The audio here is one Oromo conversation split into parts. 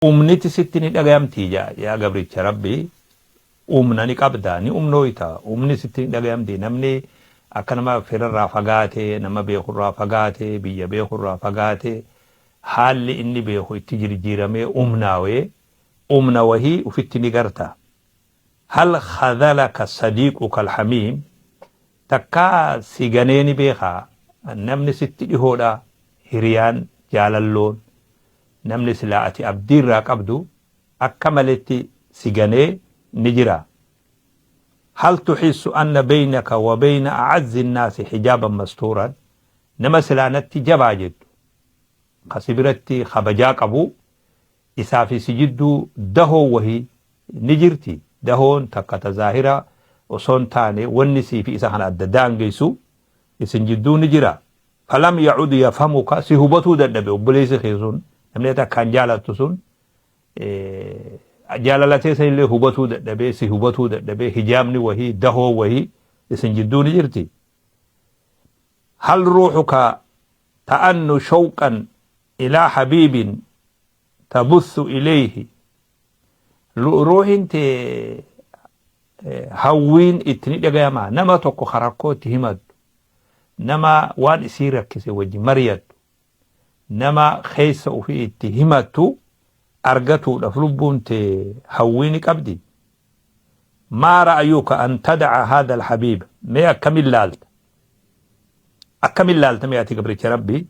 Umniti sitti ni dhagayamtii jaa yaa gabricha Rabbii umna ni qabda ni umnooyta umni sitti ni dhagayamtii namni akka nama firarraa fagaatee nama beekurraa fagaatee biyya beekurraa fagaatee haalli inni beeku itti jirjiiramee umnaawee umna wahii ufitti ni garta. Hal khadhalaka sadiiquka alhamiim takkaa si ganee ni beekaa namni sitti dhihoodha hiriyaan jaalalloon namni silaa ati abdii irraa qabdu akka maletti si ganee ni jira. Hal tuhissu anna beynaka wa beyna a'azzi nnaasi hijaaban mastuuran nama silaa natti jabaa jettu ka si biratti kabajaa qabu isaa fi si jidduu dahoon wahii ni jirti. Dahoon takka ta zaahira osoo hin taane wanni sii fi isa kana adda daangeysu isin jidduu ni jira. Falam ya'ud yafhamuka si hubatuu dadhabe obboleessi kee sun namni ati akkaan jaalattu sun jaalala tee sanillee hubatuu dadhabee si hubatuu dadhabee hijaabni wahii dahoo wahii isin jidduu ni jirti. Hal ruuhuka ta'annu shawqan ilaa habiibin tabuthu ilayhi ruuhin tee hawwiin itti ni dhagayamaa nama tokko ka rakkoo itti himattu nama waan isii rakkise wajji mariyattu nama keessa ufii itti himattu argatuudhaf lubbuun tee hawwii ni qabdi. Maa ra'ayuka an tada'a haadha alhabiib mee akkamin laalta akkamin laalta mee ati gabricha Rabbii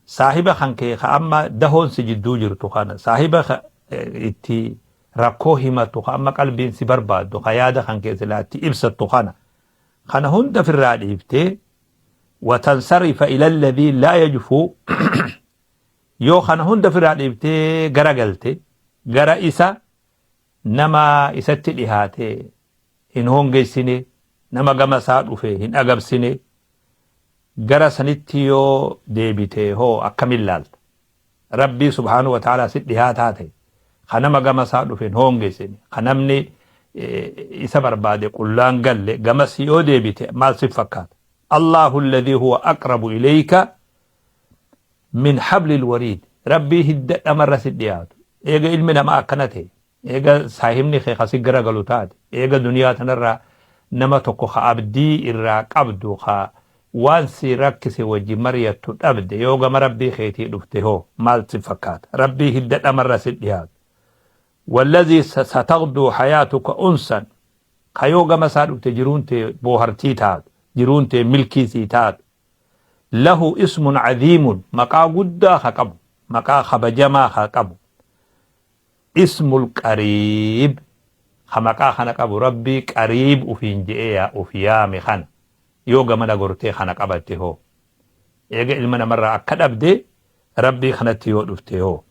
saahiba kan kee ka amma dahoon si jidduu jirtu kana saahiba itti rakkoo himattu ka amma qalbiin si barbaaddu ka yaada kan kee silaa itti ibsattu kana kana hunda firraa dhiiftee watansarifa ila alladhii laa yajfuu yoo kana hunda firraa dhiiftee gara galte gara isa nama isatti dhihaate hin hoongessine nama gama isaa dhufe hin agabsine gara sanitti yoo deebite hoo akkamin laalta Rabbii subhaanahu wa ta'aalaa si dhihaataa ta'e ka nama gama isaa dhufe hin hoongessine ka namni isa barbaade qullaan galle gamas yoo deebite maal si fakkaata? Allahu alladhii huwa aqrabu ilayka min hablil wariid Rabbii hidda dhamarra si dhiyaatu eega ilmi namaa akkana ta'e Eega saahibni kee ka si garagalu taate, eega duniyaa tanarraa nama tokko ka abdii irraa qabdu ka waan si rakkise wajji maryattu dhabde yoo gama Rabbii keetii dhufte hoo maal si fakkaata? Rabbii hidda dhamarra si dhiyaatu. Wallazii sataghduu hayaatuka unsan ka yoo gama isaa dhufte jiruun tee boohartii taatu, jiruun tee milkii sii taatu. Lahu ismun aziimun maqaa guddaa ka qabu, maqaa kabajamaa ka qabu. Ismul qariib ka maqaa kana qabu Rabbii qariib ufiin je'ee yaa uf yaame kana yoo gamana gortee kana qabatte hoo eega ilma namarraa akka dhabde Rabbii kanatti yoo dhufte hoo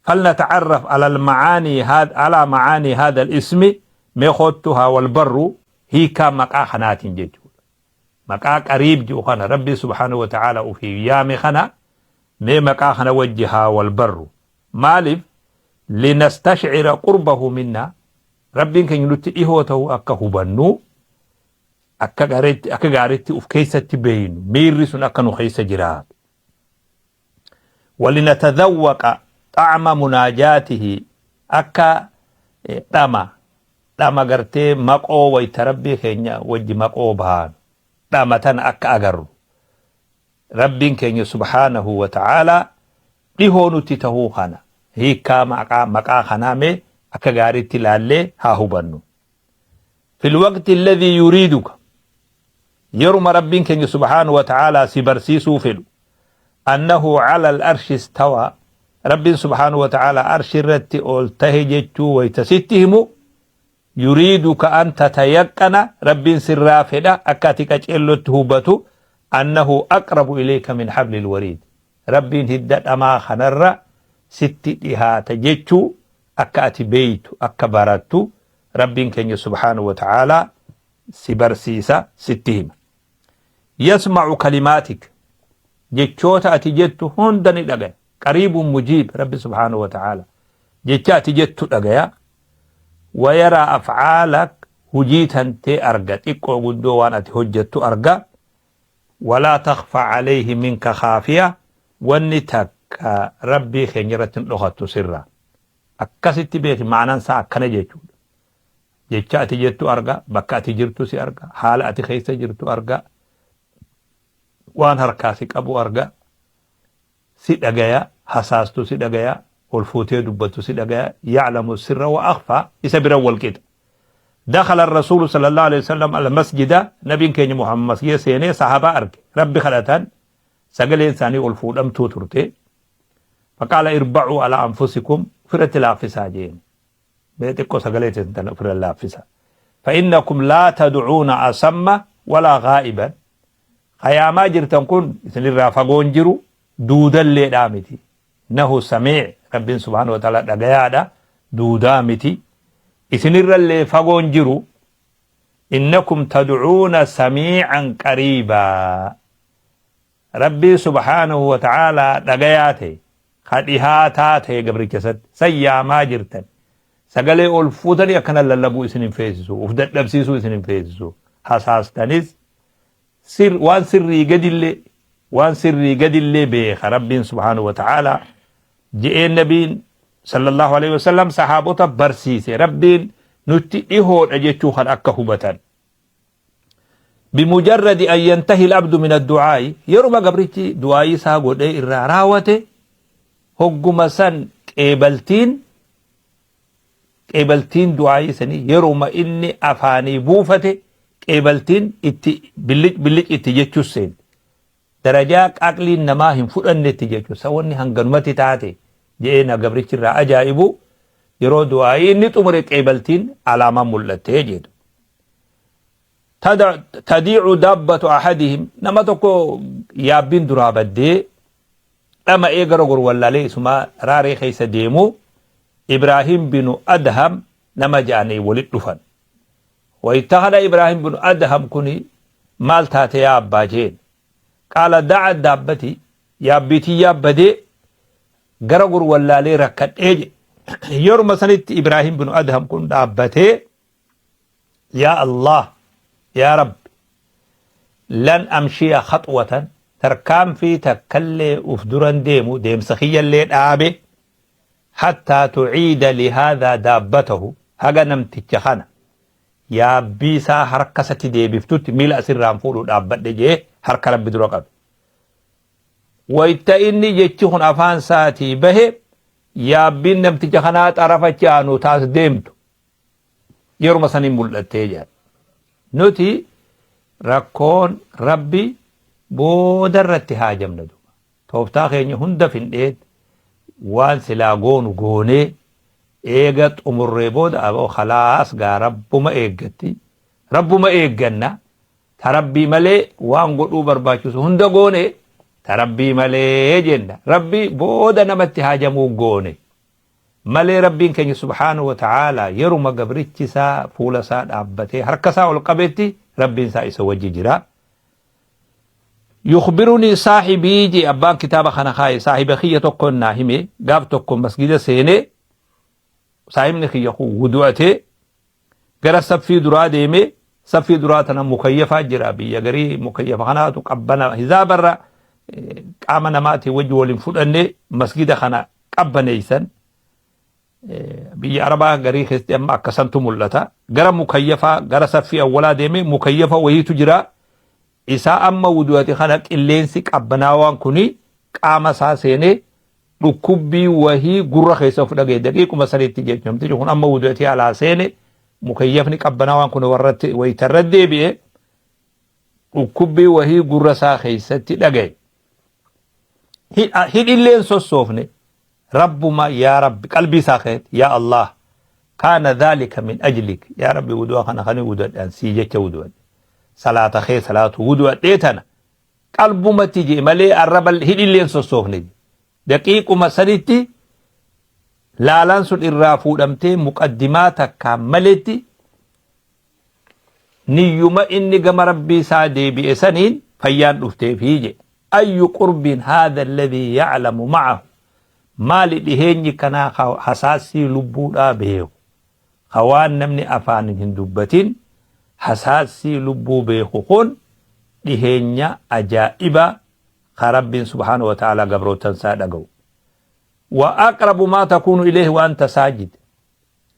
falnata'arraf alal macaanii alaa macaanii haadha ismi mee koottu haa wal barru hiikaa maqaa kanaatiin jechuudha. Maqaa qariib ji'u kana Rabbii subhaanahu wa ta'aala ufiif yaame kana mee maqaa kana wajji haa wal barru. Maaliif? Linastashcira qurbahu minnaa Rabbiin keenya nutti dhihoo ta'uu akka hubannu akka gaariitti akka gaariitti uf keessatti beeynu miirri sun akka nu keessa jiraatu. Walinatadhawwaqa xa'ama munaajaatihi akka dhama dhama gartee maqoo wayta Rabbii keenya wajji maqoo baanu dhama tana akka agarru Rabbiin keenya subhaanahu wa ta'aalaa dhihoo nutti tahuu kana hiikkaa maqaa maqaa kanaa mee akka gaariitti laallee haa hubannu. Fil waqti alladhii yuriiduka yeruma Rabbiin keenya subhaanahu wa ta'aalaa si barsiisuu fedhu annahu ala al-arshi istawaa Rabbiin subhaanahu wa ta'aalaa arshi irratti ol tahe jechuu wayta sitti himu yuriiduka an tatayaqqana Rabbiin sirraa fedha akka ati qaceellotti hubatu annahu aqrabu ilayka min hablil wariid Rabbiin hidda dhamaa kanarra sitti dhihaata jechuu akka ati beeytu akka barattu Rabbiin keenya subhaanahu wa ta'aalaa si barsiisa sitti hima. Yasma'u kalimaatik jechoota ati jettu hunda ni dhagaya. Qariibun mujiib Rabbi subhaanahu wa ta'aalaa jecha ati jettu dhagaya. Wayaraa af'aalak hujii tantee arga xiqqoo guddoo waan ati hojjettu arga. Walaa takhfa alayhi minka khaafiya wanni takka Takka Rabbii keenya irratti hin dhokattu sirraa. Akkasitti beeki, ma'anaan isaa akkana jechuudha. Jecha ati jettu arga, bakka ati jirtu si arga, haala ati keessa jirtu arga, waan harkaa si qabu arga, si dhagaya, hasaastu si dhagaya, ol fuutee dubbattu si dhagaya, ya'lamu sirra wa akhfaa, isa bira wal qixa. Dakhala Rasuulu sallallahu alaihi wasallam al-masjida, nabiin keenya Muhammad masjida seenee sahabaa arge. Rabbi kadhatan, sagaleen isaanii ol fuudhamtuu turte. Faqaala irba'uu ala anfusikum, ofirratti laaffisaa jeen. Mee xiqqoo sagalee teessan tana ofirra laaffisa. Fa'innakum laa tad'uuna asamma walaa ghaa'iban. Qayaamaa jirtan kun isinirraa fagoon jiru, duudalleedhaa miti. Nahu samii', Rabbiin subhaanahu wa ta'ala dhagayaadha, duudaa miti. Isinirrallee fagoon jiru. Innakum tad'uuna samii'an qariibaa. Rabbii subhaanahu wa ta'aalaa dhagayaa ta'e, ka dhihaataa ta'e gabricha isatti, san yaamaa jirtan. Sagalee ol fuutanii akkana lallabuu isin hin feesisu, uf dadhabsiisuu isin hin feesisu. Hasaastanis sir, waan sirrii gadillee, waan sirrii gadillee beeka Rabbiin subhaanahu wa ta'aalaa je'een nabiin sallallahu alaihi wasallam sahaabota barsiise. Rabbiin nutti dhihoodha jechuu kan akka hubatan. Bimujarradi an yantahi al-abdu min ad-du'aa'i, yeruma gabrichi du'aa'ii isaa godhee irraa raawwate, hogguma san qeebaltiin du'aa'ii sanii, yeruma inni afaanii buufate qeebaltiin itti billic billic itti jechuus seente. Darajaa aqliin namaa hin fudhannetti jechuudha. Sa wanni hanganumatti taate je'ee na gabrichi irraa ajaa'ibu, yeroo du'aa'ii inni xumure qeebaltiin alaamaan mul'attee jedhu. Tadiicu daabbatu ahadihim, nama tokko yaabbiin duraa baddee dhama'ee gara gorwallaalee isumaa raaree keessa deemu, Ibraahim binu Adham nama ja'anii walit dhufan. Wayta kana Ibraahim binu Adham kuni, maal taate yaa abbaa jeen. Qaala da'a daabbati, yaabbii tiyyaa badee gara gorwallaalee rakkadhee jedhe. Yeruma sanitti Ibraahim binu Adham kun dhaabbatee, yaa Allah, yaa Rabbi, lan amshiya khaxwatan, tarkaanfii takkallee uf duran deemu, deemsa kiyyallee dhaabe, hattaa tuciida lihaadhaa daabbatahu, haga namticha kana yaabbii isaa harka isatti deebiftutti miila asirraan fuudhu dhaabbadhe jee harka Rabbi dura qabe. Wayta inni jechi kun afaan isaatii bahe, yaabbiin namticha kanaa xarafa achi aanu taas deemtu yeruma saniin mul'attee jedhan. Nuti rakkoon Rabbi booda irratti haajamna duuba. Tooftaa keenya hunda findheet, waan silaa goonu goonee eega xumurree booda, aboo khalaas gaa, Rabbuma eeggatti. Rabbuma eegganna. Ta Rabbii malee waan godhuu barbaachisu hunda goone, ta Rabbii malee jenna. Rabbi booda namatti haajamuu goone. Malee Rabbiin keenya subhaanahu wa ta'aalaa yeruma gabrichi isaa fuula isaa dhaabbatee harka isaa ol qabetti Rabbiin isaa isa wajji jira. Yukhbirunii saahibii jee abbaan kitaaba kana kaaye, saahiba kiyya tokkoon naa hime, gaaf tokko masgida seenee saahibni kiyya kun wudu'atee gara saffii duraa deemee, saffii duraa tana mukayyafaa jira, biyya garii mukayyafa kanaatu qabbana hizaabarra qaama namaatiin wajji waliin fudhanne masgida kana qabbaneessan. Biyya arabaa garii keessatti amma akkasantu mul'ata. Gara mukayyafaa, gara saffii awwalaa deemee, mukayyafa wayiitu jira, isaa amma wudu'ate kana qilleensi qabbanaawaan kuni qaama isaa seenee dhukkubbii wahii gurra keessa of dhagaye daqiiquma sanitti jechuudha. Namtichi kun amma wudu'atee alaa seene, mukayyafni qabbanaawaan kun warratti wayitarra deebi'e, dhukkubbii wahii gurra isaa keessatti dhagaye. Hidhillee hin sossoofne, Rabbuma yaa Rabbi qalbii isaa keessatti, yaa Allah, kaana dhaalika min ajlik, yaa Rabbi, wudu'a kana kan wudu'adhe sii jecha wudu'adhe, salaata kee salaatu wudu'adhee tana qalbumatti jee malee arraba hidhillee hin sossoofne. Daqiiquma sanitti laalaan sun irraa fuudhamtee, muqaddimaa takkaan maletti, niyyuma inni gama Rabbii isaa deebi'e saniin fayyaan dhufteefii jedhe. Ayyu qurbiin haadha alladhii ya'lamu ma'ahu, maali dhiheenyi kanaa ka hasaassii lubbuudhaa beeku, ka waan namni afaanin hin dubbatin hasaassii lubbuu beeku kun dhiheenya ajaa'ibaa ka Rabbiin subhaanahu wa ta'aalaa gabrootan isaa dhaga'u. Wa aqrabu maa takuunu ilayhi wa anta saajid.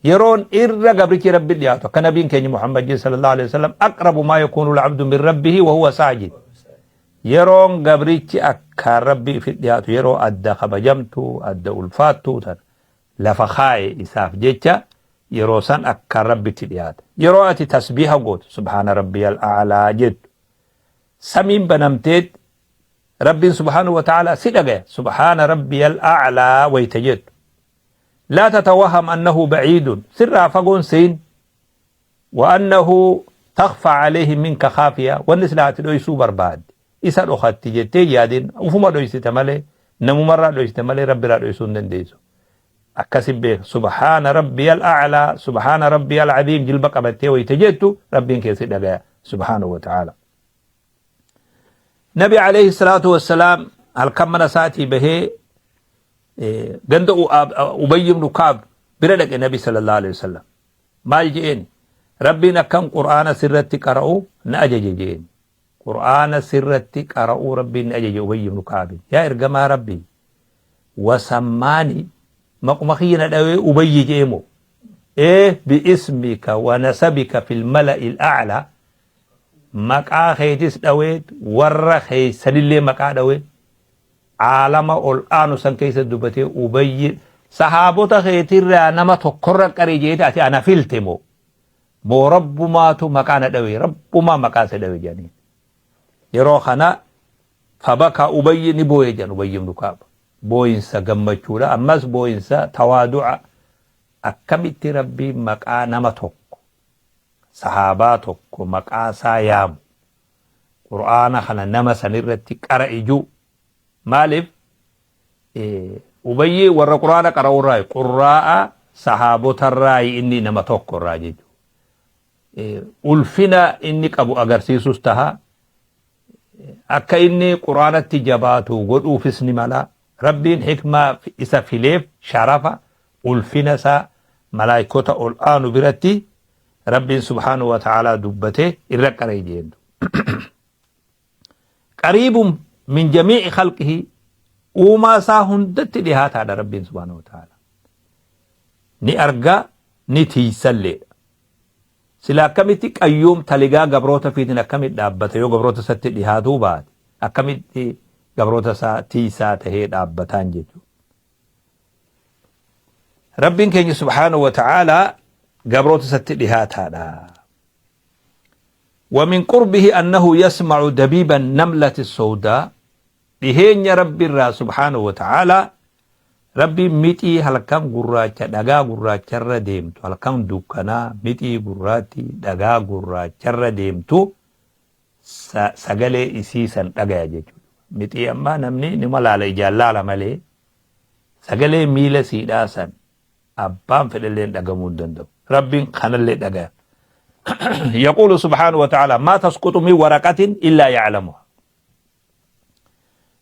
Yeroon irra gabrichi Rabbi dhiyaatu akka nabiin keenya Muhammad jedhe sallallahu alaihi wasallam aqrabu maa yakuunu al-abdu min rabbihi wa huwa saajid. Yeroon gabrichi akkaan Rabbi ifi dhiyaatu yeroo adda kabajamtu adda ulfaattu tana lafa kaaye isaaf jecha yeroo san akkaan Rabbitti dhiyaata. Yeroo ati tasbiiha gootu subhaana rabbiyal a'laa jettu samiin banamteet Rabbiin subhaanahu wa ta'aalaa si dhagaya subhaana rabbiyal a'laa wayta jettu. Laa tatawaham annahu ba'iidun sirraa fagoon seyin wa annahu takhfaa alayhi minka khaafiya wanni silaa ati dhoysuu barbaadde isa dhokatti jettee yaadin ufuma dhoysita malee namumarraa dhoysita malee rabbiraa dhoysuu hin dandeessu. Akkasi beek subhaana rabbiyal a'laa subhaana rabbiyal aziim jilba qabattee wayta jettu rabbiin kee si dhagaya subhaanahu wa ta'aalaa. Nabi alayhi salaatu wassalaam halkan mana isaatii bahee ganda Ubayy ibn Kaab bira dhaqe Nabi sallallahu alayhi wasallam. Maal je'een? Rabbiin akkan Qur'aana sirratti qara'u na ajaje je'een. Qur'aana sirratti qara'uu Rabbiin na ajaje Ubayy ibn Kaabin. Yaa ergamaa Rabbii wasammaani maquma kiyya na dhawee Ubayyi je'ee moo? Ee bi'ismika wa nasabika fil mala'il a'laa maqaa keetis dhawee warra keessanillee maqaa dhawee aalama ol aanu san keessa dubbatee Ubayyi sahaabota keetirraa nama tokkorra qarii jeete ati ana filte moo moo rabbumaatu maqaa na dhawee rabbumaa maqaa si dhawe jedhaniin yeroo kana fabaka Ubayyi ni booye jedhan Ubayyi ibn Kaab booyinsa gammachuudha ammas booyinsa tawaadu'a akkamitti rabbiin maqaa nama tokko sahaabaa tokko maqaa isaa yaamu qur'aana kana nama sanirratti qara'i ji'u maaliif Ubayyi warra qur'aana qara'urraayi qurraa'a sahaabotarraayi inni nama tokko irraa jechuudha. Ulfina inni qabu agarsiisus taha akka inni qur'aanatti jabaatu godhuufis ni mala rabbiin hikmaa isa fileef sharafa ulfina isaa malaaykota ol aanu biratti Rabbiin subhaanahu wa ta'aalaa dubbate irra qara'e jeendu. Qariibun min jamii'i khalqihi uumaa isaa hundatti dhihaataadha Rabbiin subhaanahu wa ta'aalaa. Ni arga ni tiisalleedha. Sila akkamitti qayyuum taligaa gabroota fiitiin akkamitti dhaabbata yoo gabroota isatti dhihaatuu baate akkamitti gabroota isaa tiisaa tahee dhaabbataan jechuudha. Rabbiin keenya subhaanahu wa ta'aalaa gabroota isatti dhihaataadha. ومن قربه أنه يسمع دبيب النملة السوداء dhiheenya Rabbi irraa subhaanahu wa ta'aalaa Rabbiin mixii halkan gurraacha dhagaa gurraacharra deemtu halkan dukkanaa mixii gurraattii dhagaa gurraacharra deemtu sagalee isii san dhagaya jechuudha. Mixii ammaa namni nima laala ijaan laala malee sagalee miila siidhaa san abbaan fedhellee dhagamuu hin danda'u. Rabbiin kanallee dhagaya. Yaquulu subhaanahu wa ta'ala maa tasquxu min waraqatin illaa ya'lamuha.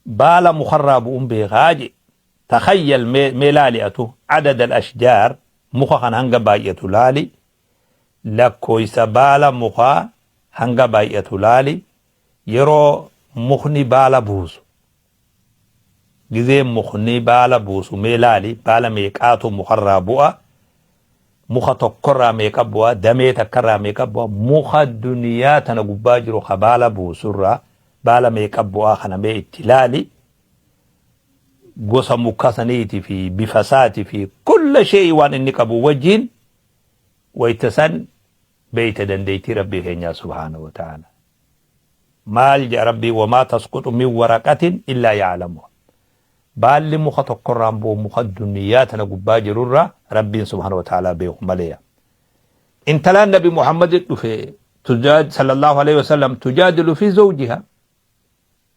Baala mukarraa bu'uun beekaa je. Takhayyal mee laali atu adada al-ashjaar muka kan hanga baay'atu laali lakkooysa baala mukaa hanga baay'atu laali yeroo mukni baala buusu gizee mukni baala buusu mee laali baala meeqaatu mukarraa bu'a muka tokkorraa meeqa bu'a damee takkarraa meeqa bu'a muka duniyaa tana gubbaa jiru ka baala buusurraa baala meeqa bu'aa kana mee itti laali gosa muka saniiti fi bifa isaati fi kulla shee'i waan inni qabu wajjiin wayta san beeyta dandeeytii Rabbii keenyaa subhaanahu wa ta'aala. Maal jedha Rabbii wamaa tasquxu min waraqatin illaa ya'lamuha. Baalli muka tokkorraan bu'u muka duniyaa tana gubbaa jirurraa Rabbiin subhaanahu wa ta'aala beeku malee. Intalaan Nabi Muhammad dhufe sallallahu alaihi wasallam tujaadilu fi zawjiha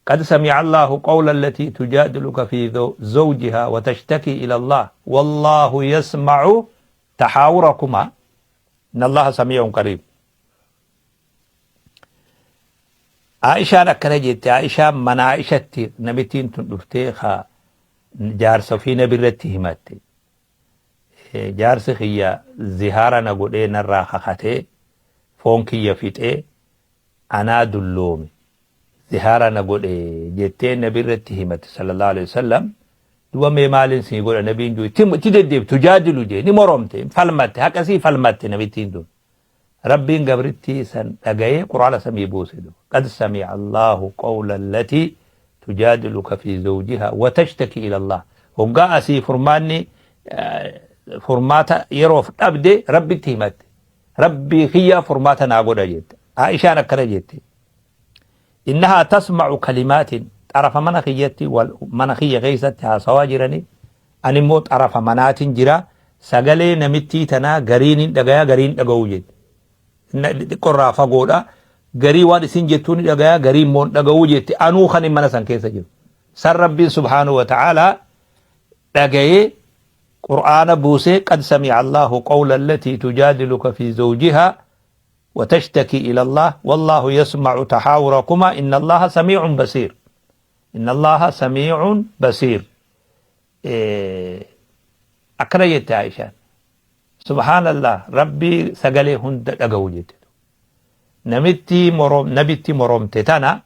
قد سمع الله قول التي تجادلك في زوجها وتشتكي إلى الله والله يسمع تحاوركما إن الله سميع قريب Aishaan akkana jette Aishaan mana Aishatti namittiin tun dhuftee ka jaarsa ofii nabi irratti himatte. Jaarsi kiyya zihaara na godhee narraa kakatee foon kiyya fixee anaa dulloome zihaara na godhe jettee nabi irratti himatte sallallahu alaihi wasallam. Duba mee maalin sii godha nabiin juu itti deddeebi tujaadilu jee ni moromte falmatte haqa sii falmatte namittiin tun. Rabbiin gabrittii san dhagayee quraana samii buuse duba. Qad sami'a Allahu qawla allatii tujaadiluka fi zawjiha wa tashtaki ila Allah. Hoggaa asii furmaanni furmaata yeroof dhabde Rabbitti himatte. Rabbii kiyyaa furmaata naa godha jette. Aishaan akkana jette. Innahaa tasma'u kalimaatin xarafa mana kiyyatti wal mana kiyya keessatti haasawaa jirani ani immoo xarafa manaatin jira sagalee namittii tanaa gariin hin dhagayaa gariin hin dhaga'u jette. Xiqqoo irraa fagoodha garii waan isin jettuu ni dhagayaa garii immoo hin dhaga'u jette anuu kan mana san keessa jiru. San Rabbiin subhaanahu wa ta'aalaa dhagayee Qur'aana buusee qad sami'a Allahu qawla allatii tujaadiluka fi zawjihaa وتشتكي إلى الله والله يسمع تحاوركما إن الله سميع بصير إن الله سميع بصير akkana jette Aishaan subhaanallah rabbii sagalee hunda dhaga'u jette namitti morom nabitti moromte tana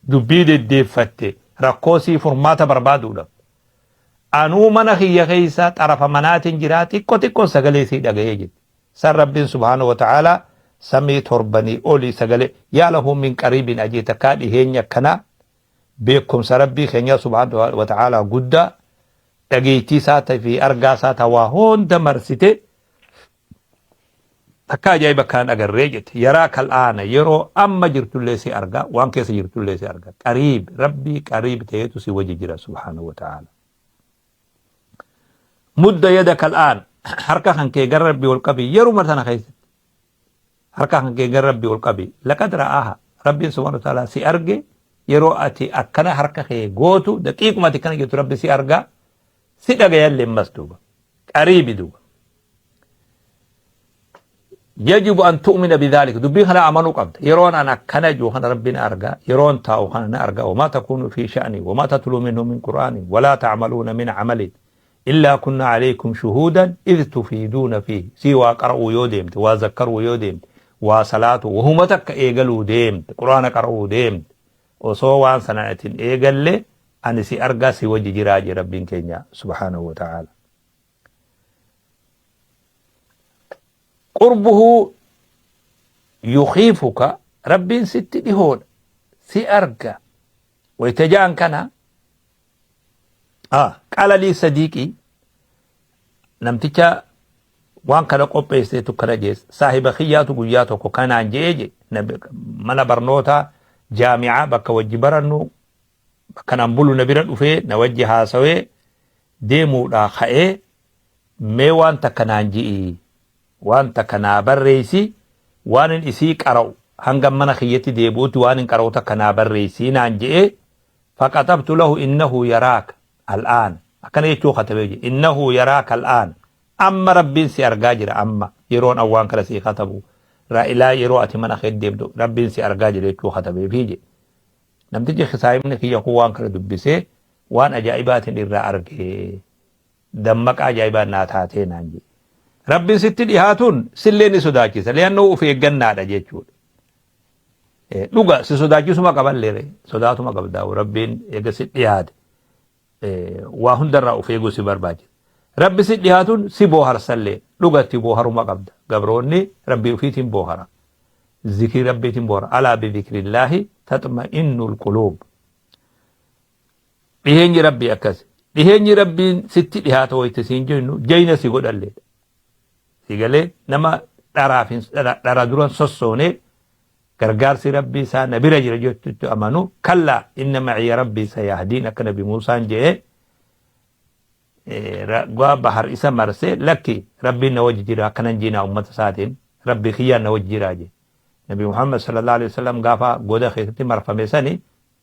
dubbii deddeeffatte rakkoo sii furmaata barbaaduudhaaf anuu mana kiyya keessa xarafa manaatiin jiraa xiqqo xiqqoon sagalee sii dhaga'ee jette San Rabbiin subhaanahu wa ta'aalaa samii torbanii olii sagalee yaa lahu min qariibin ajii takkaa dhiheenya akkanaa beekumsa Rabbii keenyaa subhaanahu wa ta'aalaa guddaa dhageettii isaa fi argaa isaa ta waa hunda marsite takka ajaa'iba akkanaan agarree jette yaraa kal'aana yeroo amma jirtullee si argaa waan keessa jirtullee si arga qariib Rabbii qariib ta'etu si wajji jira subhaanahu wa ta'aalaa. Mudda yadaka al'aan harka kan kee gara Rabbii ol qabi yeruma tana keessatti harka kan kee gara Rabbii ol qabi laqad ra'aaha Rabbiin subhaanahu wa ta'ala si arge yeroo ati akkana harka kee gootu daqiiquma ati akkana jettu Rabbi si arga si dhagayallee ammas duuba qariibi duuba yajibu an tu'mina bidhaalika dubbii kana amanuu qabda yeroon an akkana jiru kana rabbi na arga yeroon taa'u kana na arga wamaa takuunu fi sha'ni wamaa tatluu minhu min qur'aanin walaa ta'maluuna min amalin illaa kunna alaykum shuhuudan idh tufiiduuna fiihi sii waa qara'uu yoo deemte waa zakkaruu yoo deemte waa salaatu wahuma takka eegaluu deemte qur'aana qara'uu deemte osoo waan sana atin eegalle ani si argaa si wajji jiraa jee rabbiin keenya subhaanahu wa ta'aala. Qurbuhu yukhiifuka Rabbiin sitti dhihoodha si arga wayta ja'an kana qaala lii sadiiqii namticha waan kana qopheesseetu kana jees saahiba kiyyaatu guyyaa tokko kanaan je'ee je mana barnootaa jaami'aa bakka wajji barannu bakka naan bulu na bira dhufee na wajji haasawee deemuudhaa ka'ee mee waan takka naan ji'i waan takka naa barreeysi waanin isii qara'u hanga mana kiyyatti deebi'utti waanin qara'u takka naa barreeysi naan je'ee faqatabtu lahu innahu yaraaka al'aan akkana jechuu katabee jira innahu yaraaka al'aan amma rabbiin si argaa jira amma yeroon an waan kana sii katabu raa'ilaa yeroo ati mana kee deemtu rabbiin si argaa jira jechuu katabeefii jedhe namtichi saahibni kiyya kun waan kana dubbisee waan ajaa'ibaatiin irraa arge dammaqa ajaa'ibaa naa taatee naan jedhe. Rabbiin sitti dhihaatuun sillee ni sodaachisa. Li'annoo of eeggannaadha jechuudha. Dhuga si sodaachisuma qaballee sodaatuma qabdaa Rabbiin eega si dhiyaate waa hundarraa of eeguu si barbaachisa. Rabbi si dhihaatuun si booharsallee dhugatti booharuma qabda. Gabroonni Rabbii ofiitiin boohara. Zikrii Rabbiitiin boohara. Alaa bidhikrillaahi taxma'innul quluub. Dhiheenyi Rabbii akkasi. Dhiheenyi Rabbiin sitti dhihaata wayita siin jennu jayna si godhalleedha. Si galee nama dharaaf hin dhara duran sossoonee gargaarsi Rabbii isaa na bira jira jettutti amanu kallaa inna maciya Rabbii sayahdiin akka Nabi Muusaan je'ee gaa bahar isa marsee lakki Rabbiin na wajji jira akkanan jiinaa ummata isaatiin Rabbii kiyyaan na wajji jiraa jee. Nabi Muhammad sallallahu alaihi wasallam gaafa goda keessatti marfame sani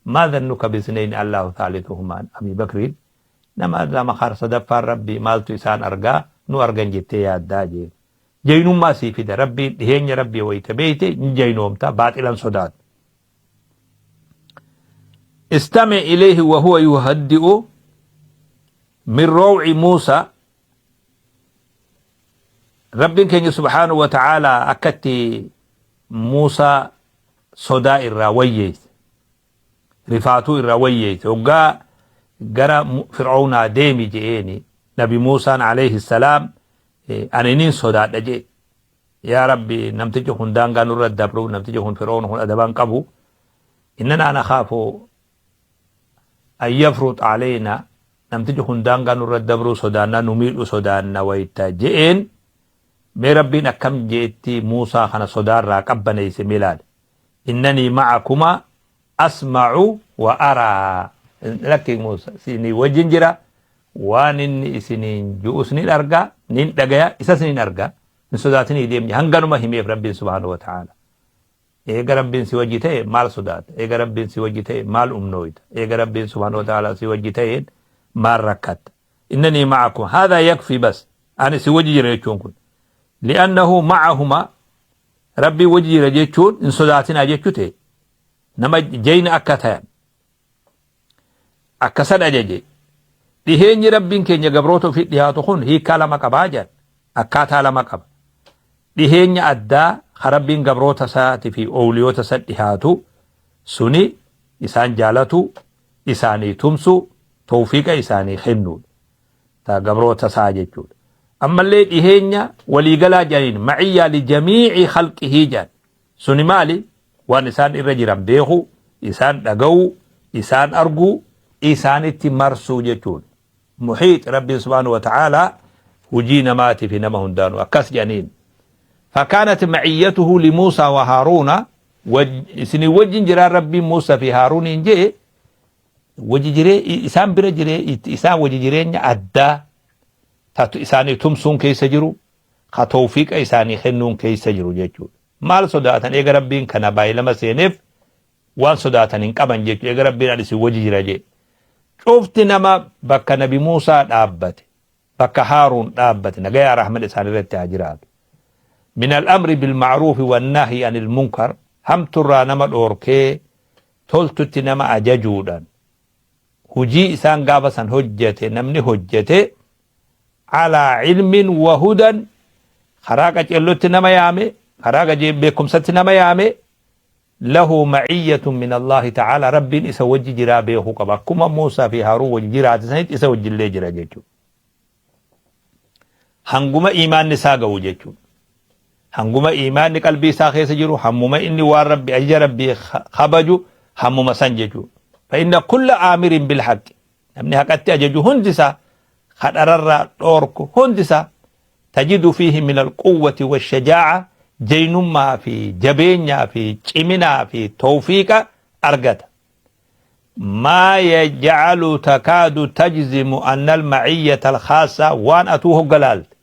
Maa zannuka bisneyni Allaahu thaalisuhumaan Abii Bakriin nama lama kar sadaffaan Rabbii maaltu isaan argaa nu argan jettee yaaddaa jeen. Jaynummaa sii fida Rabbiin dhiheenya Rabbii wayta beeyte ni jaynoomta baaxilan sodaatu. Istami ilayhi wa huwa yuhaddi'u min raw'i Muusaa Rabbiin keenya subhaanahu wa ta'aalaa akkatti Muusaa sodaa irraa wayyeesse. Rifaatuu irraa wayyeesse. Hoggaa Gara Fir'oownaa deemi je'eeni. Nabi Muusaan alayhi salaam ani nin sodaadha je'e. Yaa Rabbi, namtichi kun daangaa nurra dabru, namtichi kun Fir'oon kun adabaan qabu. Innanaa nakhaafu an yafrut aleynaa, namtichi kun daangaa nurra dabruu sodaanna, nu miidhu sodaanna wayta je'een, mee Rabbiin akkam je'etti Muusaa kana sodaarraa qabbaneeyse mee laali. Innanii ma'akumaa asma'u wa araa, lakki Muusa isinii wajjin jira, waan inni isiniin ju'us nin arga, nin dhagaya, isas nin arga, hin sodaatinii deemni hanganuma himeef Rabbiin subhaanahu wa ta'aala. Eega Rabbiin si wajji ta'e maal sodaata? Eega Rabbiin si wajji ta'e maal umnooyta? Eega Rabbiin subhaanahu wa ta'aala si wajji ta'een maal rakkatta? Innanii ma'akum haadhaa yakfi, bas ani si wajji jira jechuun kun, li'annahu ma'ahuma, Rabbiin wajji jira jechuun hin sodaatinaa jechuu ta'e, nama jayna akka tayan akkasan ajaje. Dhiheenyi Rabbiin keenya gabroota ofii dhihaatu kun hiikkaa lama qabaa jedhan, akkaataa lama qaba. Dhiheenya addaa ka Rabbiin gabroota isaatii fi owliyoota isa dhihaatu suni isaan jaalatu, isaanii tumsu, tawfiiqa isaanii kennuudha, ta gabroota isaa jechuudha. Ammallee dhiheenya waliigalaa jedhaniin, maciyyaa lijamiici khalqihii jedhan. Suni maali? Waan isaan irra jiran beekuu, isaan dhaga'uu, isaan arguu, isaanitti marsuu jechuudha. Muhiix Rabbiin subhaanahu wa ta'aalaa hujii namaatii fi nama hundaanuu akkas jedhaniin. Fakaanat maciyyatuhu limuusaa wa haaruuna, isinii wajjin jiraan Rabbiin Muusaa fi Haaruuniin je'e, wajji jiree isaan bira jiree isaan wajji jireenya addaa tatu isaanii tumsuun keessa jiru, ka tawfiiqa isaanii kennuun keessa jiru jechuudha. Maal sodaatan? Eega Rabbiin kana baay'ilama seeneef waan sodaatan hin qaban jechuudha. Eega Rabbiin ani isin wajji jira jee. Cufti nama bakka Nabi Muusaa dhaabbate, bakka Haaruun dhaabbate, nagayaa rahman isaan irratti haa jiraatu. Min al-amri bil-ma'ruufi wan-nahyi anil munkar, hamturraa nama dhoorkee toltutti nama ajajuudhaan hujii isaan gaafa san hojjate namni hojjate, alaa ilmin wa hudan, karaa qaceellotti nama yaame, karaa beekumsatti nama yaame, lahu ma'iyyatun min Allaahi ta'aalaa, Rabbiin isa wajji jiraa beekuu qaba. Akkuma Muusaa fi Haaruun wajji jiraate sanitti isa wajjillee jira jechuudha. Hanguma iimaanni isaa ga'u jechuudha. Hanguma iimaanni qalbii isaa keessa jiru, hammuma inni waan Rabbi ajaja Rabbii kabaju, hammuma san jechuudha. Fa inna kulla aamirin bil haqqi, namni haqatti ajaju hundi isaa, ka dhararraa dhoorku hundi isaa, tajidu fiihi min alquwwati washajaa'a, jaynummaa fi jabeenyaa fi ciminaa fi tawfiiqa argata. Maa yaj'alu takaadu tajzimu anna alma'iyyata alkhaassa, waan atuu hogga laalte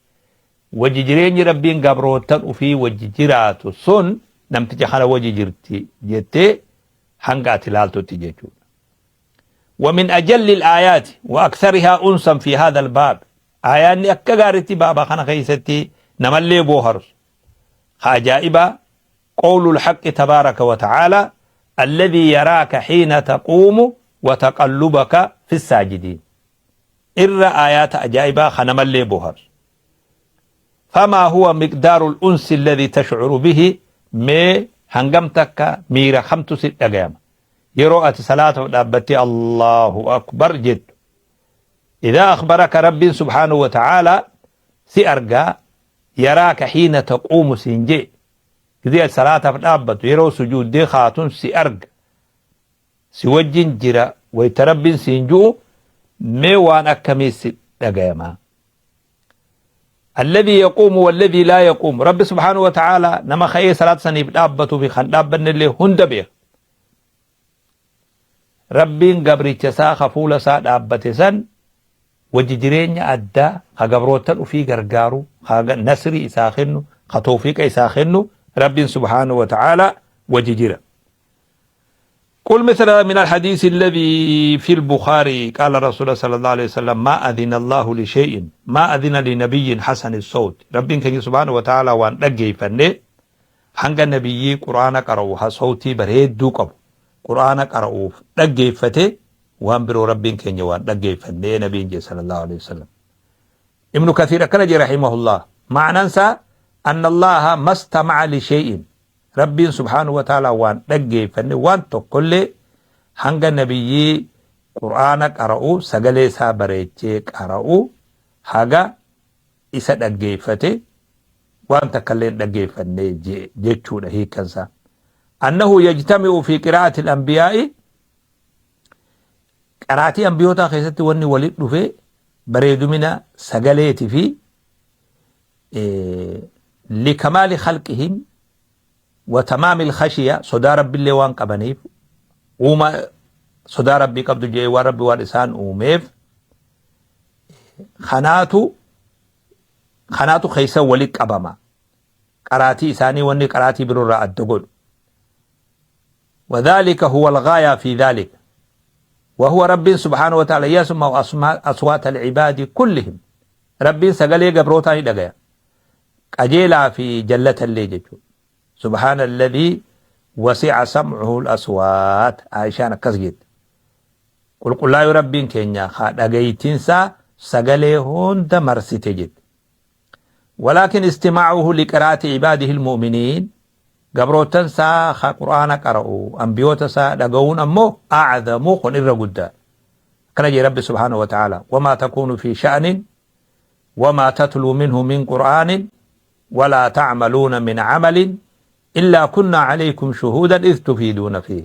wajji jireenyi Rabbiin gabroottan ufii wajji jiraatu sun namticha kana wajji jirti jettee hanga ati laaltutti jechuudha. ومن أجل الآيات وأكثرها أنسا في هذا الباب، آيانni akka gaaritti baaba kana keessatti namallee booharsu ka ajaa'ibaa، قول الحق تبارك وتعالى الذي يراك حين تقوم وتقلبك في الساجدين، irra aayaata ajaa'ibaa ka namallee booharsu. فما هو مقدار الأنس الذي تشعر به، mee hangam takka miira kamtu si dhagayama yeroo ati salaataaf dhaabbattee Allahu akbar jettu? إذا أخبرك رب سبحانه وتعالى si argaa, يراك حين تقوم siin jee, gizee ati salaataaf dhaabbattu, yeroo sujuuddee kaatun si arga, si wajjin jira wayta Rabbiin siin ju'u, mee waan akkamii si dhagayama? الذي يقوم والذي لا يقوم، رب سبحانه وتعالى nama ka'ee salaata saniif dhaabbatuu fi kan dhaabbanne illee hunda beeka. Rabbiin gabricha isaa ka fuula isaa dhaabbate san wajji jireenya addaa ka gabroottan ufii gargaaru, ka nasrii isaa kennu, ka tawfiiqa isaa kennu, Rabbiin subhaanahu wa ta'ala wajji jira. قل مثل من الحديث الذي في البخاري، قال رسول الله صلى الله عليه وسلم: ما أذن الله لشيء ما أذن لنبي حسن الصوت. ربين كان سبحانه وتعالى waan dhaggeeffanne hanga nabiyyii quraana qara'u ha sawtii bareedduu qabu quraana qara'uuf dhaggeeffate, waan biroo Rabbiin keenya waan dhaggeeffanne nabiin jee sallallahu alaihi wasallam. Ibnu Kathiir akkana jee rahimahullah, ma'anaan isaa anna Allaha mastama'a li shay'in, Rabbiin subhaanahu wa ta'ala waan dhaggeeffanne waan tokkollee hanga nabiyyii Qur'aana qara'u sagalee isaa bareechee qara'u haga isa dhaggeeffate waan takkallee hin dhaggeeffanne jechuudha hiikkansaa. Annahu yajtami'u fi qiraa'ati al-anbiyaa'i qaraatii ambiyootaa keessatti wanni walitti dhufe bareedumina sagaleeti fi likamaali khalqihim wa tamaamil khashiya sodaa rabbillee waan qabaniif uuma sodaa rabbii qabdu jedhee waan rabbi waan isaan uumeef kanaatu kanaatu keessa wali qabama qaraatii isaanii wanni qaraatii biroorraa adda godhu وذلك هو الغاية في ذلك وهو رب سبحانه وتعالى يسمع أصوات العباد كلهم رب سقلي قبروتاني دقيا qajeelaa fi jallatallee jechuudha. Subhaana alladhii wasi'a sam'uhu al-aswaat. Aayishaan akkas jette. Qulqullaayuu Rabbiin keenya haa dhagaytiinsaa sagalee hunda marsite jette. Walaakin istimaa'uhu liqiraati ibaadihi al-mu'miniin gabroottan isaa haa qur'aana qara'u ambiyoota isaa dhaga'uun ammoo a'zamu kun irra guddaa. Akkana jee Rabbi subhaanahu wa ta'ala wamaa takuunu fi sha'nin وما تتلو منه من قرآن ولا تعملون من عمل إلا كنا عليكم شهودا إذ تفيدون فيه